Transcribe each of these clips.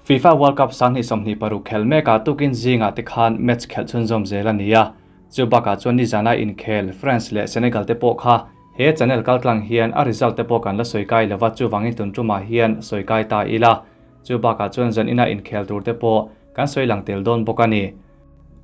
FIFA World Cup 2026 khel mekah tukin zingah te khan match khelh chhunzawm zel a ni a. Chu bakah chuan nizana inkhel France leh Senegal te pawh kha he channel kaltlang hian a result te pawh kan la sawi kai lova chuvangin tun tumah hian sawi kai ta ila. Chu bakah chuan zanina inkhel tur te pawh kan sawi lang tel dawn bawk a ni.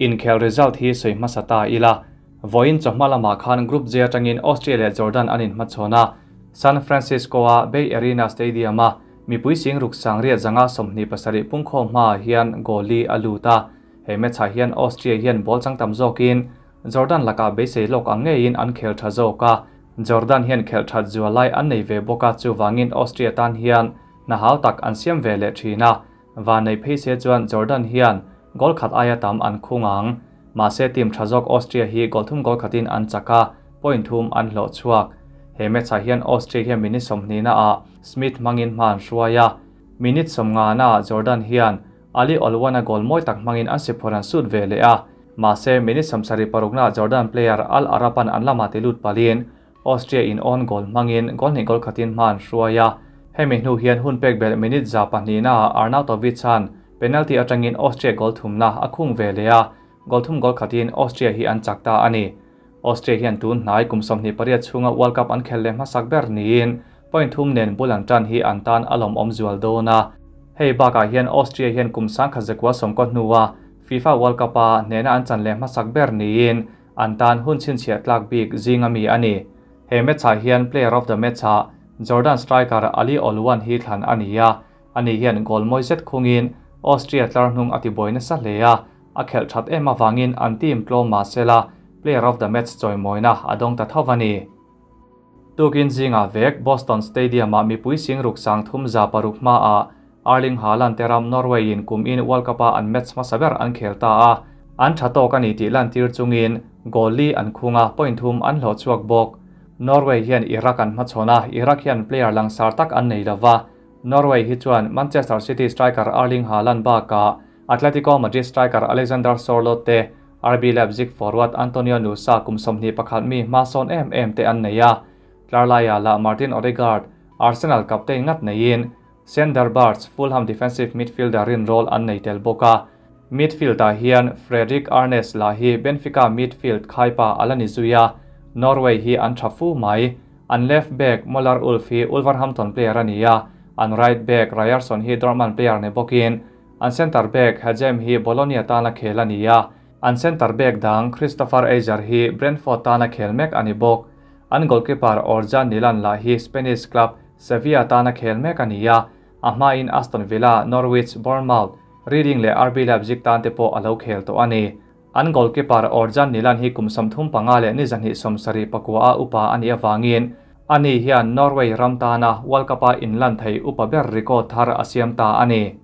Inkhel result hi sawi hmasa ta ila. Vawiin chawhma lamah khan Group J atangin Austria leh Jordan an inhmachhawn a, San Francisco-a Bay Arena Stadium-a mipui sing ruk sangriat zanga 27 pungkhawm hmaah hian goal li a lut a. He match-ah hian Austria hian ball chang tam zawkin Jordan lakah beisei lawk ang ngeiin an khel tha zawk a. Jordan hian khelh that zual lai an nei ve bawk a, chuvangin Austria tan hian hna hau tak an siam ve leh thin a. Van nei phei se chuan Jordan hian goal khat aia tam an khung ang. Mahse team tha zawk Austria hi goal thum goal khatin an chak a, point thum an hlawh chhuak. He match ah hian Austria hian minute 20 na ah Smith hmangin hma an hruai a. Minute 50 na ah Jordan hian Ali Olwan-a goal mawi tak hmangin an siphur an sut ve leh a. Mahse minute 76 na ah Jordan player Al Arapan an lamah ti lut palin Austria in own goal hmangin goal hnih goal khatin hma an hruai a. Hemi hnu hian hun pek belh minute 200 na ah Arnautovic an penalty atangin Austria goal thumna a khung ve leh a, goal thum goal khatin Austria hi an chak ta a ni. Austria hian tun hnai kum 28 chhunga World Cup an khel leh hmasak ber niin point thum nen bul an tan hi an tan a lawmawm zual dawn a. Hei bakah hian Austria hian kum 1990 hnua FIFA World Cup a hnehna an chan leh hmasak ber niin an tan hun chhinchhiah tlak bik zinga mi a ni. He match ah hian player of the match ah Jordan striker Ali Olwan hi thlan a ni a, ani hian goal mawi zet khungin Austria tlar hnung a tibuai nasa hle a, a khelh that em avangin an team tlawm mahsela player of the match chawimawina a dawng ta tho a ni. Tukin zingah vek Boston Stadium ah mipui sing ruk sang thum za paruk hmaah Erling Haaland te ram Norway in kum in World Cup a an match hmasa ber an khel ta a, an tha tawk a ni tih lantir chungin goal li an khung a, point thum an hlawh chhuak bawk. Norway hian Iraq an hmachhawn a, Iraq hian player langsar tak an nei lova, Norway hi chuan Manchester City striker Erling Haaland bakah Atletico Madrid striker Alexander Sorloth te, RB Leipzig forward Antonio Nusa kum 21 mi hma sawn em em te an nei a. Tlarlaia lah Martin Odegaard, Arsenal captain ngat neiin Sander Berge, Fulham defensive midfielder rin role an nei tel bawk a. Midfield ah hian Fredrik Arnes lah hi Benfica midfield khaipa ala ni zui a, Norway hi an tha fu mai. An left back Moller Ulf hi Wolverhampton player a ni a, an right back Ryerson hi Dortmund player ni bawkin an centre back Heggem hi Bologna tana khel a ni a, an centre back dang Kristoffer Ajer hi Brentford tana khel mek a ni bawk. An goalkeeper Orjan Nyland lah hi Spanish club Sevilla tana khel mek a ni a, a hmain Aston Villa, Norwich, Bournemouth, Reading leh RB Leipzig tan te pawh a lo khel tawh a ni. An goalkeeper Orjan Nyland hi kum 35 leh ni 274 a upa a nih avangin ani hian Norway ram tana World Cup a inlan thei upa ber record thar a siam ta a ni.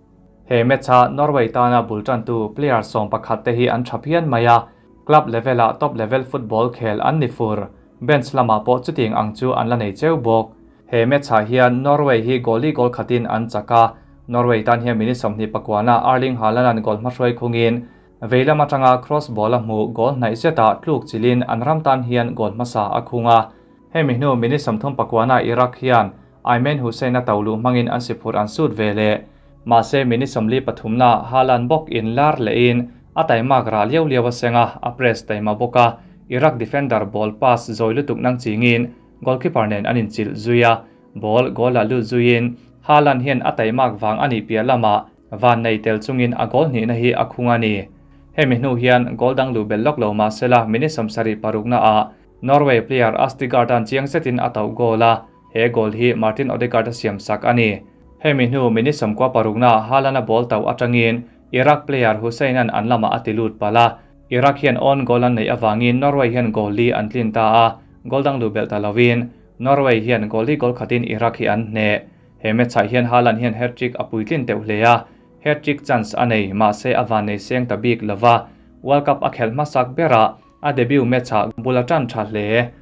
He match a Norway tana bul tantu player 11 te hi an tha phian mai a, club level ah top level football khel an ni fur. Bench lamah pawh chuting ang chu an la nei cheu bawk. He match ah hian Norway hi goal li goal khatin an chak a, Norway tan hian minute 29 ah Erling Haaland an goal hmahruai khungin veilam atanga cross ball a hmu goal hnaih zetah tluk chilin an ram tan hian goal hmasa a khung a. Hemi hnu minute 39 ah Iraq hian Aymen Hussein a tolu hmangin an siphur an sut ve leh. Mahse minute 43 na Haaland bawk in lar lehin a taimak ra liau liau a senga a press taima bawk a, Iraq defender ball pass zawi lutuk nang chingin goalkeeper nen an inchilh zui a, ball goal ah lut zuiin Haaland hian a taimak wang ani piah lamah van nei tel chungin a goal hnih na hi a khung a ni. Hemi hnu hian goal dang lu bel lawk lo mahsela minute 76 na ah Norway player Østigård an chiang zetin a tauh goal a, he goal hi Martin Odegaard a siam sak a ni. Hemi hnu minute 96 na Haaland a ball tauh atangin Iraq player Hussein an an lamah a ti lut pala. Iraq hian own goal an nei awangin Norway hian goal li an tlin ta a, goal dang lu bel ta lovin Norway hian goal li goal khatin Iraq hi an hne. He match ah hian Haaland hian hat-trick a puitlin teuh hle a, hat-trick chance a nei mahse a van nei seng ta bik lova. World Cup a khelh hmasak berah a debut match ah bul a tan tha hle.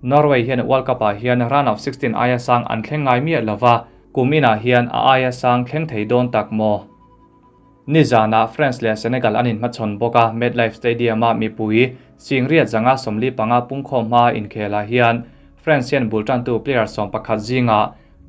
Norway hian World Cup ah hian round of 16 aia sang an thleng ngai miah lova, kum inah hian a aia sang thleng thei dawn tak maw. Nizana France leh Senegal an inhmachhawn bawk a, MetLife Stadium a mipui singriat zanga 45 pungkhawm hma inkhelah hian France hian bul tantu player 11 zinga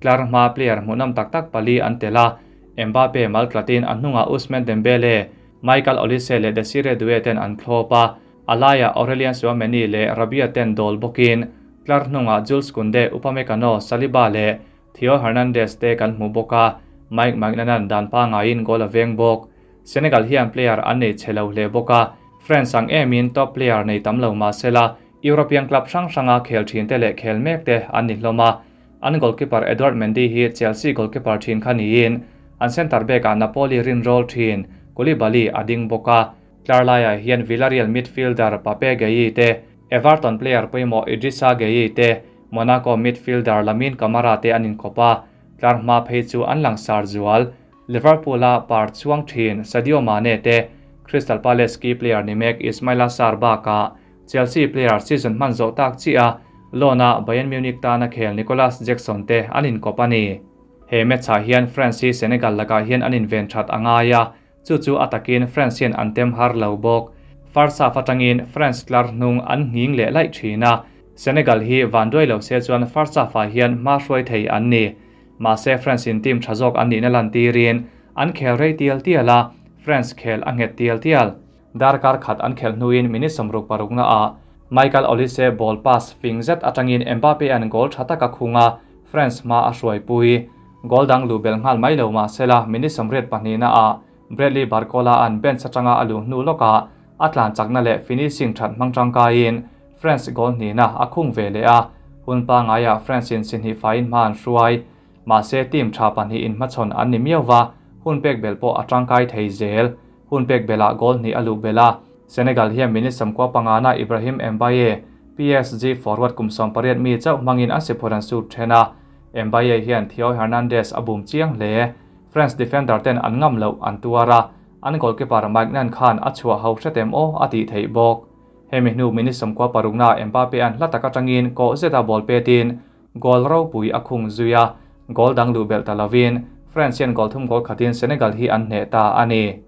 tlar hma player hmuhnawm tak tak pali an tel a. Mbappe mal tlatin a hnungah Ousmane Dembele, Michael Olise leh Desire Doue ten an thlawp a, a laiah Aurelien Tchouameni leh Rabiot ten dawl bawkin tlar hnungah Jules Kounde, Upamecano, Saliba leh Theo Hernandez te kan hmu bawk a, Mike Maignan-a'n dan pangaiin goal a veng bawk. Senegal hian player an nei chhe lo hle bawk a, France ang emin top player nei tam lo mah sela, European club hrang hranga khel thin te leh khel mek te an ni hlawm a. An goalkeeper Edouard Mendy hi Chelsea goalkeeper thin kha niin, an centre back ah Napoli rinrawl thin Koulibaly a ding bawk a. Tlar laiah hian Villarreal midfielder Pape Gueye te, Everton player pawimawh Idrissa Gueye te, Monaco midfielder Lamine Camara te an inkawp a, tlar hma phei chu an langsar zual. Liverpool-a par chhuang thin Sadio Mane te, Crystal Palace key player ni mek Ismaila Sarr bakah Chelsea player season hman zawh tak chiah a loan-a Bayern Munich tana khel Nicolas Jackson te an inkawp a ni. He match-ah hian France hi Senegal lakah hian an inven that a ngai a, Chu chu a takin France hian an tem har lo bawk. First half atangin France tlar hnung an nghing leh laih thin a, Senegal hi van duai lo se chuan first half ah hian hma hruai thei an ni. Mahse France in team tha zawk an nihna lantirin an khel rei tial tial a, France khel a nghet tial tial. Darkar khat an khelh hnuin minute 66 na ah Michael Olise ball pass fing zet atangin Mbappe an goal tha tak a khung a, France hma a hruaipui. Goal dang luh belh nghal mai lo mahsela minute 82 na ah Bradley Barcola an bench atanga a luh hnu lawkah a tlan chakna leh finishing that hmang tangkaiin France goal hnihna a khung ve leh a, hun pangaiah France in si hnih faiin hma an hruai. Mahse team tha pahnih inhmachhawn an ni miau va, hun pek belh pawh a tangkai thei zel. Hun pek belhah goal hnih a luh belh a, Senegal hian minute 95 na Ibrahim Mbaye, PSG forward kum 18 mi chauh hmangin an siphur an sut then a, Mbaye hian Theo Hernandez a bum chiang hle. France defender ten an ngam loh an tuar a, an goalkeeper Maignan khan a chhuah ho hretem aw a tih theih bawk. Hemi hnu minute 96 na Mbappe an hla tak atangin kawh zeta ball petin goal ropui a khung zui a, goal dang luh belh ta lovin France hian goal thum goal khatin Senegal hi an hneh ta a ni.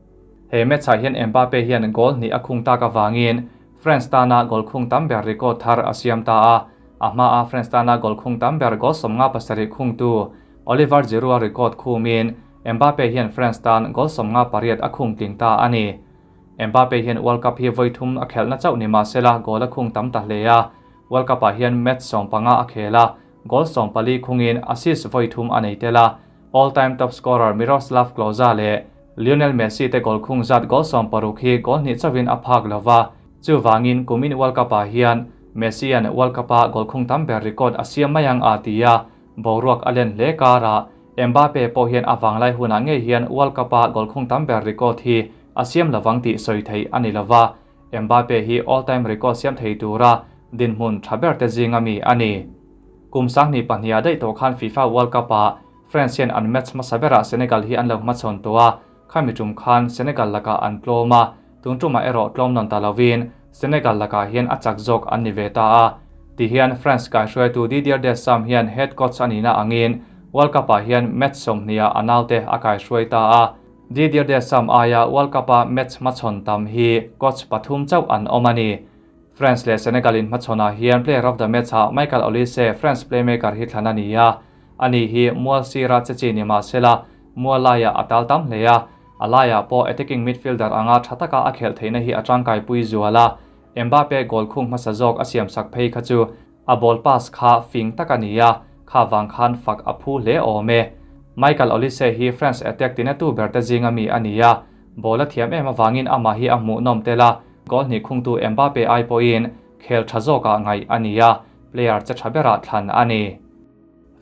He match ah hian Mbappe hian goal hnih a khung tak avangin France tana goal khung tam ber record thar a siam ta a, a hmaa France tana goal khung tam ber goal 57 khungtu Oliver Giroud a record khumin Mbappe hian France tan goal 58 a khung tling ta a ni. Mbappe hian World Cup hi vawi thum a khelhna chauh ni mahsela goal a khung tam ta hle a, World Cup ah hian match 15 a khel a, goal 14 khungin assist vawi thum a nei tel a, all-time top scorer Miroslav Klose leh Lionel Messi te goal khung zat goal 60 hi goal hnih chauhin a phak lova, chuvangin kumin World Cup ah hian Messi an World Cup ah goal khung tam ber record a siam mai ang a ti a, boruak a len hle karah Mbappe pawh hian a vanglai hunah ngei hian World Cup ah goal khung tam ber record hi a siam lovang tih sawi theih a ni lova, Mbappe hi all-time record siam thei tura dinhmun tha ber te zinga mi a ni. Kum 2002 ah daih tawh khan FIFA World Cup ah France hian an match hmasa berah Senegal hi an lo hmachhawn tawh a, khami tum khan Senegal lakah an tlawm a, tun tumah erawh tlawm nawn ta lovin Senegal lakah hian a chak zawk an ni ve ta a. Tihian France kaihruaitu Didier Deschamps hian head coach a nihna angin World Cup ah hian match 20 ah a naute a kaihruai ta a. Didier Deschamps aia World Cup a match hmachhawn tam hi coach pathum chauh an awm a ni. France leh Senegal in hmachhawnah hian player of the match ah Michael Olise, France playmaker hi thlan a ni a. Ani hi mual sira che chi ni mahsela mual laiah a tal tam hle a, a laiah pawh attacking midfielder anga tha taka a khelh theihna hi a tangkai pui zual a. Mbappe goal khung hmasa zawk a siam sak phei kha chu a ball pass kha fing tak a ni a, kha vang khan fak a phu hle awm e. Michael Olise hi France attack tina tu ber te zinga mi a ni a, ball a thiam em avangin amah hi a hmuhnawm tel a, goal hnih khungtu Mbappe ai pawhin khel tha zawkah ngaih a ni a, player che tha berah thlan a ni.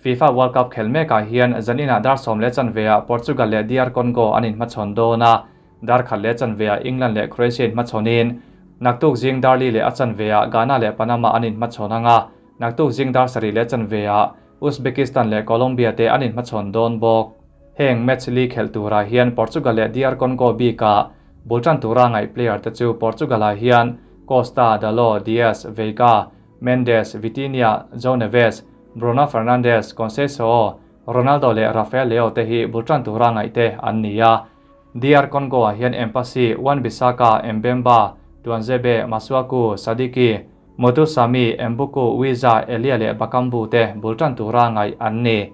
FIFA World Cup khel mekah hian zaninah dar sawm leh chanveah Portugal leh DR Congo an inhmachhawn dawn a, dar khat leh chanveah England leh Croatia inhmachhawnin naktuk zing dar li leh a chanveah Ghana leh Panama an inhmachhawn ang a, naktuk zing dar sarih leh chanveah Uzbekistan leh Colombia te an inhmachhawn dawn bawk. Heng match li khelh turah hian Portugal leh DR Congo bikah bul tan tura ngaih player te chu Portugal-ah hian Costa, Dalot, Dias, Veiga, Mendes, Vitinha, João Neves, Bruno Fernandes, Conceição, Ronaldo leh Rafael Leao te hi bul tan tura ngaih te an ni a. DR Congo-ah hian Mpasi, Wan-Bissaka, Mbemba, Tuanzebe, Masuaku, Sadiki, Mutusami, Mbuku, Wiza, Elia leh Bakambu te bul tan tura ngaih an ni.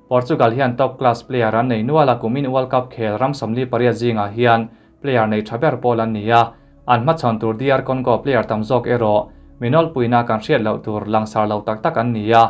Portugal hian top class player an nei nual a, kumin World Cup khel ram 48 zingah hian player nei tha ber pawl an ni a, an hmachhawn tur DR Congo player tam zawk erawh minol puina kan hriat loh tur langsar lo tak tak an ni a,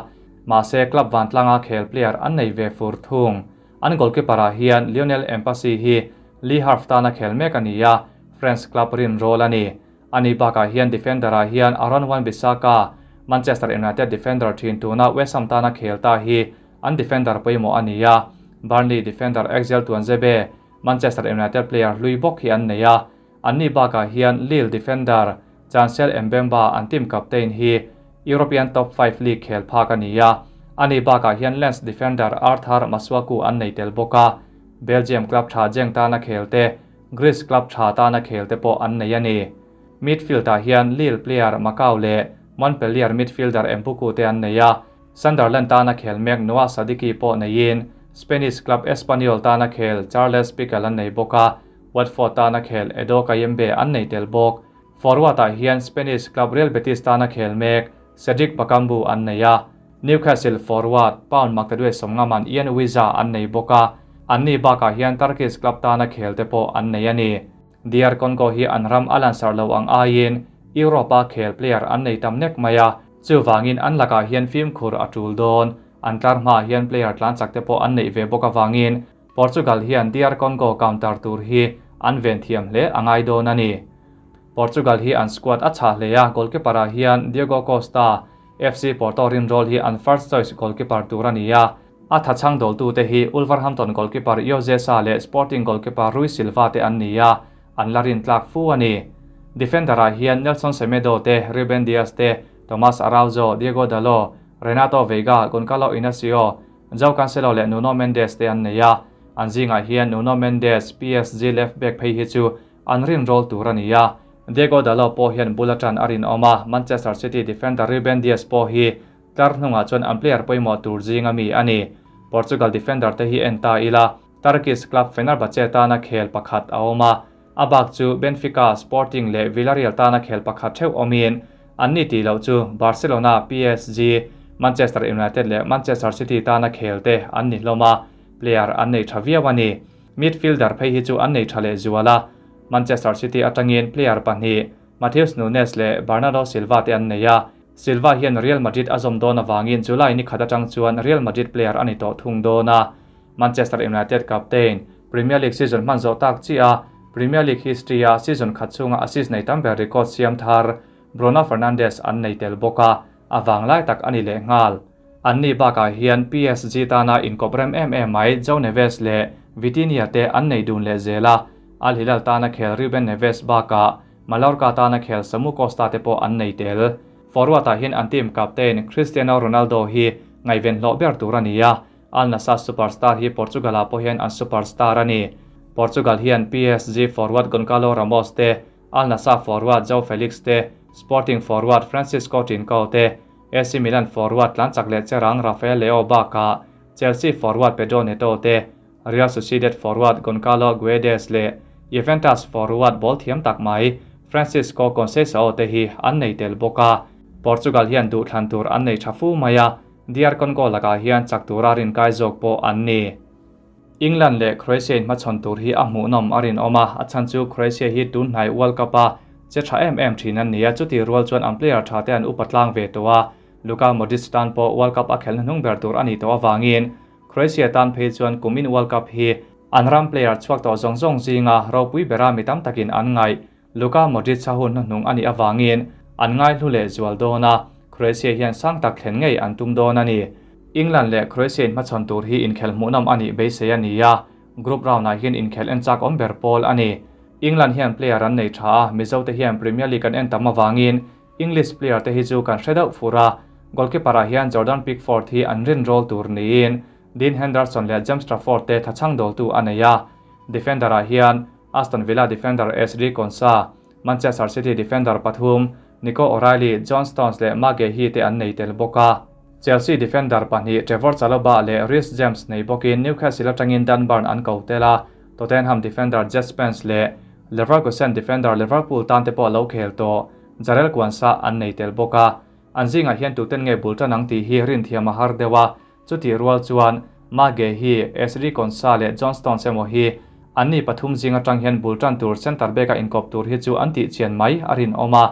mahse club vantlanga khel player an nei ve fur thung. An goalkeeper ah hian Lionel Mpasi hi Le Havre tana khel mek a ni a, French club rin rawl a ni. Ani bakah hian defender ah hian Aaron Wan-Bissaka, Manchester United defender thin tuna West Ham tana khel ta hi an defender pawimawh a ni a, Burnley defender Axel Tuanzebe, Manchester United player hlui bawk hi an nei a, anni bakah hian Lille defender Chancel Mbemba an team captain hi European top 5 league khel phak a ni a, ani bakah hian Lens defender Arthur Masuaku an nei tel bawk a, Belgium club tha Genk tana khel te, Greece club tha tana khel te pawh an nei a ni. Midfield ah hian Lille player Macau leh Montpellier midfielder Mbuku te an nei a, Sunderland tana khel mek Noah Sadiki pawh neiin Spanish club Espanyol tana khel Charles Pickel an nei bawk a, Watford tana khel Edo Kayembe an nei tel bawk. Forward ah hian Spanish club Real Betis tana khel mek Cedric Bakambu an nei a, Newcastle forward pound maktaduai sawmngaman Ian Wissa an nei bawk a, anni bakah hian Turkish club tana khel te pawh an nei a ni. DR Congo hi an ram a lansar lo ang aiin Europe a khel player an nei tam nek mai a, chuvangin an lakah hian fimkhur a tul dawn. An tlar hmaah hian player tlan chak te pawh an neih ve bawk avangin Portugal hian DR Congo counter tur hi an ven thiam hle a ngai dawn a ni. Portugal hi an squad a chhah hle a, goalkeeper ah hian Diogo Costa, FC Porto rin rawl hi an first choice goalkeeper tur a ni a, a thachhang dawltute hi Wolverhampton goalkeeper Jose Sa leh Sporting goalkeeper Rui Silva te an ni a, an la rin tlak fu a ni. Defender ah hian Nelson Semedo te, Ruben Dias te, Tomas Araujo, Diogo Dalot, Renato Veiga, Goncalo Inacio, Joao Cancelo leh Nuno Mendes te an nei a, an zingah hian Nuno Mendes, PSG left back phei hi chu an rin rawl tur a ni a, Diogo Dalot pawh hian bul atan a rinawm a, Manchester City defender Ruben Dias pawh hi tlar hnungah chuan an player pawimawh tur zinga mi a ni. Portugal defender te hi en ta ila, Turkish club Fenerbahce tana khel pakhat a awm a, a bak chu Benfica, Sporting leh Villarreal tana khel pakhat theuh awmin an ni tih loh chu Barcelona, PSG, Manchester United leh Manchester City tana khel te an ni hlawm a, player an nei tha viau a ni. Midfielder phei hi chu an nei tha leh zual a, Manchester City atangin player pahnih Matheus Nunes leh Bernardo Silva te an nei a, Silva hian Real Madrid a zawm dawn avangin July ni khat atang chuan Real Madrid player a ni tawh thung dawn a. Manchester United captain, Premier League season hman zawh tak chiah a, Premier League history a season khat chhunga assist nei tam ber record siam thar Bruno Fernandes an nei tel bawk a, a vanglai tak a ni leh nghal. Anni bakah hian PSG tana inkawp rem em em mai João Neves leh Vitinha te an nei dun leh zel a, Al Hilal tana khel Ruben Neves bakah Mallorca tana khel Samu Costa te pawh an nei tel. Forward ah hian an team captain Cristiano Ronaldo hi ngaihven hlawh ber tur a ni a, Al Nassr superstar hi Portugal ah pawh hian an superstar a ni. Portugal hian PSG forward Goncalo Ramos te, Al Nassr forward João Felix te, Sporting forward Francisco Trincao te, AC Milan forward tlan chak leh cherang Rafael Leao bakah Chelsea forward Pedro Neto te, Real Sociedad forward Goncalo Guedes leh Juventus forward ball thiam tak mai Francisco Conceicao te hi an nei tel bawk a. Portugal hian duhthlan tur an nei tha fu mai a, DR Congo lakah hian chak tura rinkai zawk pawh an ni. England leh Croatia in hmachhawn tur hi a hmuhnawm a rinawm a, a chhan chu Croatia hi tun hnai World Cup a che tha em em thin an ni a, chuti rual chuan an player tha te an upa tlang ve tawh a, Luka Modric tan pawh World Cup a khelna hnung ber tur a ni tawh avangin Croatia tan phei chuan kumin World Cup hi an ram player chhuak tawh zawng zawng zinga ropui bera mi tam takin an ngaih. Luka Modric a hun hnuhnung a nih avangin an ngai hlu leh zual dawn a, Croatia hian sang tak thlen ngei an tum dawn a ni. England leh Croatia in hmachhawn tur hi inkhelh hmuhnawm a nih beisei a ni a, group round ah hian inkhelh en chak awm ber pawl a ni. England hian player an nei tha a, Mizo te hian Premier League an en tam avangin English player te hi chu kan hre deuh fur a, goalkeeper ah hian Jordan Pickford hi an rin rawl tur niin Dean Henderson leh James Trafford te thachhang dawltu a nei a, defender ah hian Aston Villa defender Ezri Konsa, Manchester City defender pathum Nico O'Reilly, John Stones leh Marc Guehi te an nei tel bawk a. Chelsea defender pahnih Trevor Chalobah leh Reece James nei bawkin Newcastle atangin Dan Burn an ko tel a, Tottenham defender Djed Spence leh Leverkusen defender Liverpool tan te pawh lo khel tawh Jarell Quansah an nei tel bawk a. An zingah hian tuten nge bul tan ang tih hi rinthiam a har deuh a, chutih rual chuan Marc Guehi, Ezri Konsa leh John Stones emaw hi anni pathum zing atang hian bul tan tur centre back a inkawp tur hi chu an tih chian mai a rinawm a.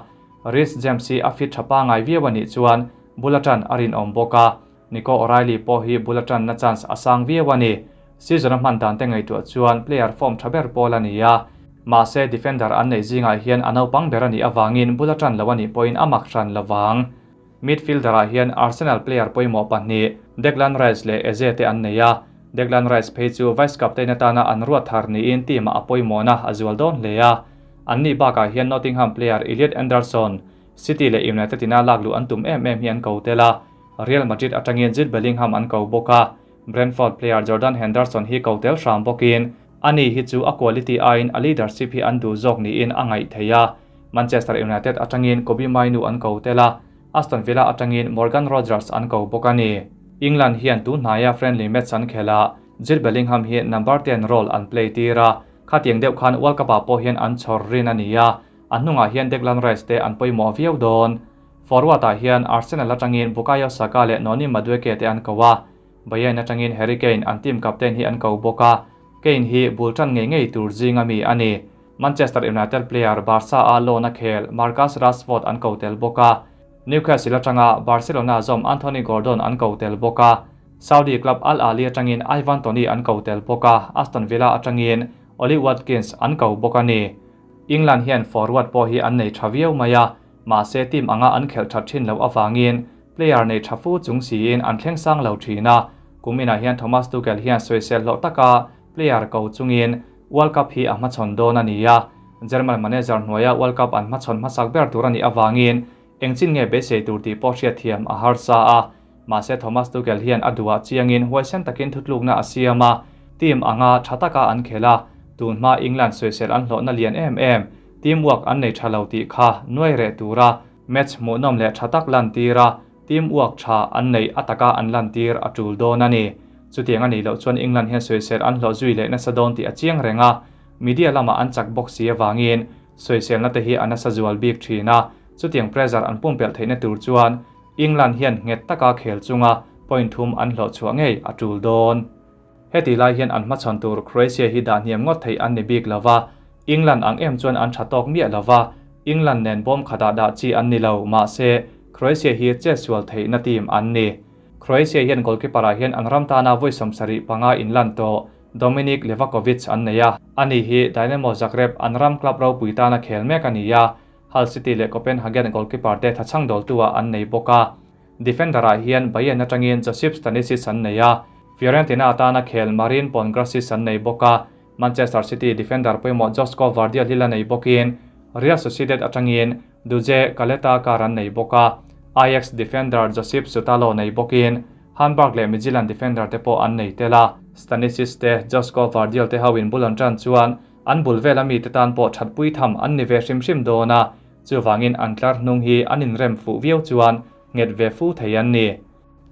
Reece James hi a fit tha pangai viau a nih chuan bul atan a rinawm bawk a, Nico O'Reilly pawh hi bul atanna chance a sang viau a ni. Season a hman dan te ngaihtuah chuan player form tha ber pawl a ni a, mahse defender an neih zingah hian a naupang ber a nih avangin bul atan lo a nih pawhin a mak hran lovang. Midfielder ah hian Arsenal player pawimawh pahnih Declan Rice leh Eze te an nei a, Declan Rice phei chu vice captain atana an ruat thar niin team ah a pawimawhna a zual dawn hle a. An nih bakah hian Nottingham player Elliot Anderson, City leh United ina lak luh an tum em em hi an ko tel a, Real Madrid atangin Jude Bellingham an ko bawk a, Brentford player Jordan Henderson hi ko tel hram bawkin ani hi chu a quality aiin a leadership hi an duh zawk niin a ngaih theih a. Manchester United atangin Kobbie Mainoo an ko tel a, Aston Villa atangin Morgan Rogers an ko bawk a ni. England hian tun hnaia friendly match an khelh a, Jude Bellingham hi number 10 role an play tir a, khatiang deuh khan World Cup ah pawh hian an chhawr rin a ni a, a hnungah hian Declan Rice te an pawimawh viau dawn. Forward ah hian Arsenal atangin Bukayo Saka leh Noni Madueke te an ko a, Bayern atangin Harry Kane an team captain hi an ko bawk a, Kane hi bul tan ngei ngei tur zinga mi a ni. Manchester United player Barca a loan a khel Marcus Rashford an ko tel bawk a, Newcastle atanga Barcelona zawm Anthony Gordon an ko tel bawk a, Saudi club Al Ahly atangin Ivan Toney an ko tel bawk a, Aston Villa atangin Ollie Watkins an ko bawk a ni. England hian forward pawh hi an nei tha viau mai a, mahse team anga an khelh that thin loh avangin player nei tha fu chung siin an thleng sang lo thin a, kum inah hian Thomas Tuchel hian sawisel hlawh taka player ko chungin World Cup hi a hmachhawn dawn a ni a, German manager hnuaia World Cup an hmachhawn hmasak ber tur a nih avangin engchin nge beisei tur tih pawh hriatthiam a harsa a, mahse Thomas Tuchel hian a duhah chiangin huaisen takin thutlukna a siam a, team anga tha taka an khelh a, tun hma England sawisel an hlawhna lian em em, team work an nei tha lo tih kha nuai reh tura match hmuhnawm leh tha tak lantir a, team work tha an neih a taka an lantir a tul dawn a ni. Chutiang a nih loh chuan England hian sawisel an hlawh zui leh nasa dawn tih a chiang reng a, media lamah an chak bawk si avangin sawiselna te hi a nasa zual bik thin a, chutiang pressure an pumpelh theihna tur chuan England hian nghet taka khel chunga point thum an hlawh chhuah ngei a tul dawn. Heti lai hian an hmachhawn tur Croatia hi dah hniam ngawt theih an ni bik lova, England ang em chuan an tha tawk miah lova, England nen bawm khatah dah chi an ni lo, mahse Croatia hi chetsual theihna team an ni. Croatia hian goalkeeper ah hian an ram tana vawi 75 in lan tawh Dominik Livakovic an nei a, ani hi Dynamo Zagreb an ram club ropui tana khel mek a ni a, Hull City leh Copenhagen goalkeeper te thachhang dawltu ah an nei bawk a. Defender ah hian Bayern atangin Josip Stanisic an nei a, Fiorentina atana khel Marin Pongracic an nei bawk a, Manchester City defender pawimawh Josko Gvardiol hi la nei bawkin Real Sociedad atangin Duje Caleta-Car an nei bawk a, Ajax defender Josip Sutalo nei bawkin Hamburg leh Midtjylland defender te pawh an nei tel a. Stanisic te, Josko Gvardiol te ho in bul an tan chuan an bul vela mite tan pawh thatpui tham an ni ve hrim hrim dawn a, chuvangin an tlar hnung hi an inrem fuh viau chuan nghet ve fu thei an ni.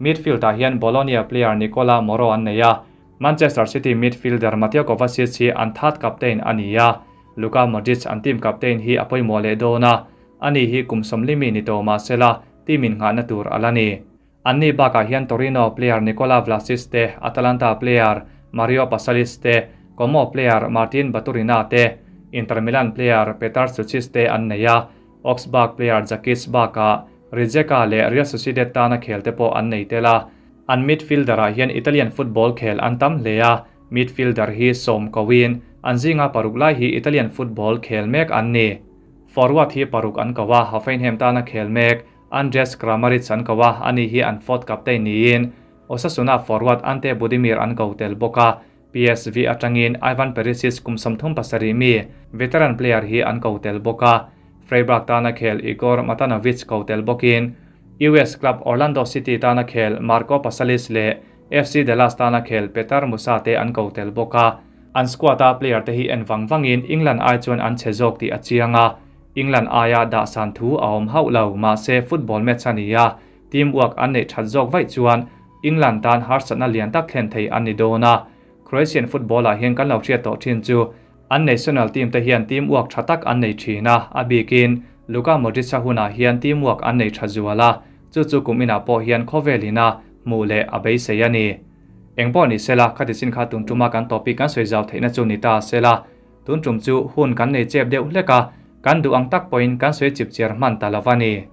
Midfield ah hian Bologna player Nicola Moro an nei a, Manchester City midfielder Mateo Kovacic hi an third captain a ni a, Luka Modric an team captain hi a pawimawh leh dawn a, ani hi kum sawmli mi ni tawh mahsela team in nghahna tur a la ni. Anni bakah hian Torino player Nikola Vlasic te, Atalanta player Mario Pasalic te, Como player Martin Baturina te, Inter Milan player Petar Sucic te an nei a, Augsburg player Jakic bakah Rijeka leh Real Sociedad tana khel te pawh an nei tel a. An midfielder ah hian Italian football khel an tam hle a, midfielder hi sawm koin an zinga paruk lai hi Italian football khel mek an ni. Forward hi paruk an ko a, Hoffenheim tana khel mek Andreas Kramaric an ko a, ani hi an fourth captain niin Osasuna forward Ante Budimir an ko tel bawk a, PSV atangin Ivan Perisic kum 37 mi veteran player hi an ko tel bawk a, Freiburg tana khel Igor Matanovic ko tel bawkin US club Orlando City tana khel Marco Pasalic leh FC Dallas tana khel Petar Musa te an ko tel bawk a, an squad a player te hi en vang vangin England ai chuan an che zawk tih a chiang a, England aia dah san thu a awm hauh lo, mahse football match a ni a, team work an neih that zawk vaih chuan England tan harsatna lian tak thlen thei an ni dawn a, Croatian football ah hian kan lo hriat tawh thin chu an national team te hian team work tha tak an nei thin a, a bikin Luka Modric a hunah hian team work an nei tha zual a, chu chu kum inah pawh hian khawvel ina hmuh leh a beisei a ni. Engpawh ni sela, khati chin kha tun tuma kan topic kan sawi zau theihna chu ni ta sela, tun tum chu hun kan nei chep deuh hlek a, kan duh ang tak pawhin kan sawi chip chiar hman ta lo va ni.